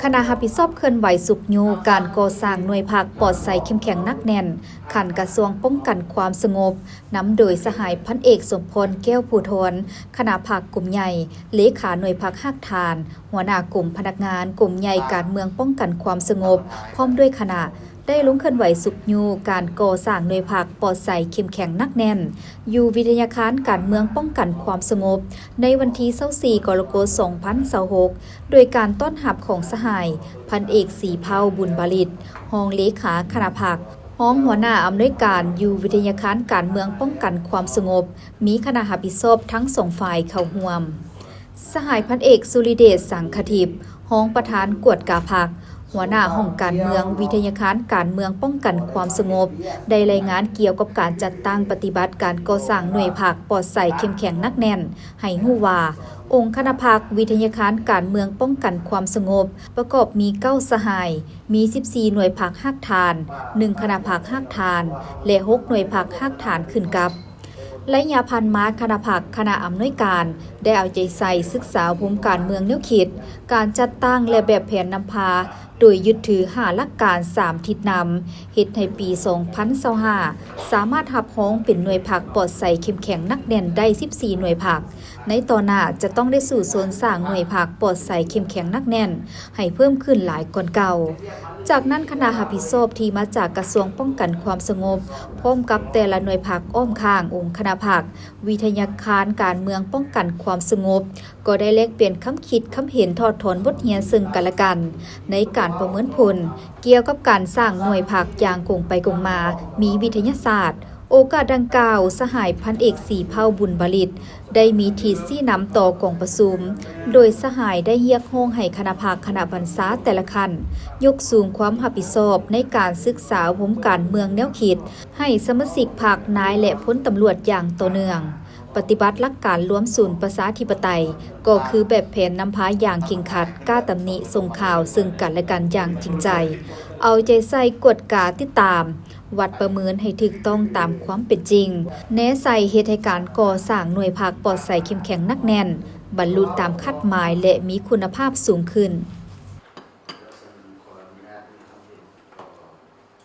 ຄະນະຮັບຜິດຊອບເຄື່ອນໄຫວຊຸກຍູ້ການກໍ່ສ້າງໜ່ວຍພັກປອດໃສເຂັ້ມແຂງໜັກແໜ້ນ ຂັ້ນກະຊວງປ້ອງກັນຄວາມສະຫງົບ ນຳໂດຍສະຫາຍພັນເອກ ສົມພອນ ແກ້ວພູທອນ ຄະນະພັກກົມໃຫຍ່, ເລຂາໜ່ວຍພັກຮາກຖານ, ຫົວໜ້າກົມພະນັກງານກົມໃຫຍ່ການເມືອງປ້ອງກັນຄວາມສະຫງົບ ພ້ອມດ້ວຍຄະນະ ໄດ້ລົງເຄື່ອນໄຫວຊຸກຍູ້ການກໍ່ສ້າງໜ່ວຍພັກປອດໃສເຂັ້ມແຂງໜັກແໜ້ນ ຢູ່ວິທະຍາຄານການເມືອງປ້ອງກັນຄວາມສະຫງົບ ໃນວັນທີຊາວສີ່ ກໍລະກົດ ສອງພັນຊາວຫົກ ໂດຍການຕ້ອນຮັບຂອງສະຫາຍ ພັນເອກ ສີເພົາ ບຸນບາລິດ ຮອງເລຂາຄະນະພັກ, ຮອງຫົວໜ້າອຳນວຍການຢູ່ວິທະຍາຄານການເມືອງປ້ອງກັນຄວາມສະຫງົບ, ມີຄະນະຮັບຜິດຊອບທັງສອງຝ່າຍເຂົ້າຮ່ວມ. ສະຫາຍພັນເອກ ສຸລິເດດ ສັງຄະທິບ ຮອງປະທານກວດກາພັກ, ຫົວໜ້າຫ້ອງການເມືອງ ວິທະຍາຄານການເມືອງປ້ອງກັນຄວາມສະຫງົບ ໄດ້ລາຍງານກ່ຽວກັບການຈັດຕັ້ງປະຕິບັດການກໍ່ສ້າງໜ່ວຍພັກປອດໃສເຂັ້ມແຂງໜັກແໜ້ນ ໃຫ້ຮູ້ວ່າ ອົງຄະນະພັກ ວິທະຍາຄານການເມືອງປ້ອງກັນຄວາມສະຫງົບ ປະກອບມີເກົ້າສະຫາຍ, ມີສິບສີ່ໜ່ວຍພັກຮາກຖານ, ໜຶ່ງຄະນະພັກຮາກຖານ ແລະ ຫົກໜ່ວຍພັກຮາກຖານຂຶ້ນກັບ. ໄລຍະຜ່ານມາ ຄະນະພັກ, ຄະນະອຳນວຍການ ໄດ້ເອົາໃຈໃສ່ສຶກສາອົບຮົມການເມືອງແນວຄິດ, ການຈັດຕັ້ງ ແລະ ແບບແຜນນຳພາ ໂດຍຍຶດຖືຫ້າຫຼັກການ ສາມທິດນຳ ເຮັດໃຫ້ປີສອງພັນຊາວຫ້າ ສາມາດຮັບຮອງເປັນໜ່ວຍພັກປອດໃສເຂັ້ມແຂງໜັກແໜ້ນໄດ້ສິບສີ່ໜ່ວຍພັກ. ໃນຕໍ່ໜ້າຈະຕ້ອງໄດ້ສູ້ຊົນສ້າງໜ່ວຍພັກປອດໃສເຂັ້ມແຂງໜັກແໜ້ນໃຫ້ເພີ່ມຂຶ້ນຫຼາຍກ່ອນເກົ່າ. ຈາກນັ້ນຄະນະຮັບຜິດຊອບທີ່ມາຈາກກະຊວງປ້ອງກັນຄວາມສະຫງົບ ພ້ອມກັບແຕ່ລະໜ່ວຍພັກອ້ອມຂ້າງອົງຄະນະພັກ ວິທະຍາຄານການເມືອງປ້ອງກັນຄວາມສະຫງົບ ກໍໄດ້ແລກປ່ຽນຄຳຄິດຄຳເຫັນຖອດຖອນບົດຮຽນເຊິ່ງກັນແລະກັນ ໃນການປະເມີນຜົນກ່ຽວກັບການສ້າງໜ່ວຍພັກຢ່າງກົງໄປກົງມາ ມີວິທະຍາສາດ. ໂອກາດດັ່ງກ່າວ ສະຫາຍພັນເອກ ສີເພົາ ບຸນບາລິດ ໄດ້ມີທິດຊີ້ນຳຕໍ່ກອງປະຊຸມ ໂດຍສະຫາຍໄດ້ຮຽກຮ້ອງໃຫ້ຄະນະພັກ, ຄະນະບັນຊາແຕ່ລະຂັ້ນ ຍົກສູງຄວາມຮັບຜິດຊອບໃນການສຶກສາອົບຮົມການເມືອງແນວຄິດ ໃຫ້ສະມາຊິກພັກ, ນາຍ ແລະ ພົນຕຳຫຼວດຢ່າງຕໍ່ເນື່ອງ. ປະຕິບັດຫຼັກການລວມສູນປະຊາທິປະໄຕ ກໍຄືແບບແຜນນຳພາຢ່າງເຄັ່ງຄັດ, ກ້າຕຳໜິສົ່ງຂ່າວເຊິ່ງກັນແລະກັນຢ່າງຈິງໃຈ, ເອົາໃຈໃສ່ກວດກາຕິດຕາມ, ວັດປະເມີນໃຫ້ຖືກຕ້ອງຕາມຄວາມເປັນຈິງ, ແນໃສ່ເຮັດໃຫ້ການກໍ່ສ້າງໜ່ວຍພັກປອດໃສເຂັ້ມແຂງໜັກແໜ້ນ, ບັນລຸຕາມຄາດໝາຍ ແລະ ມີຄຸນນະພາບສູງຂຶ້ນ.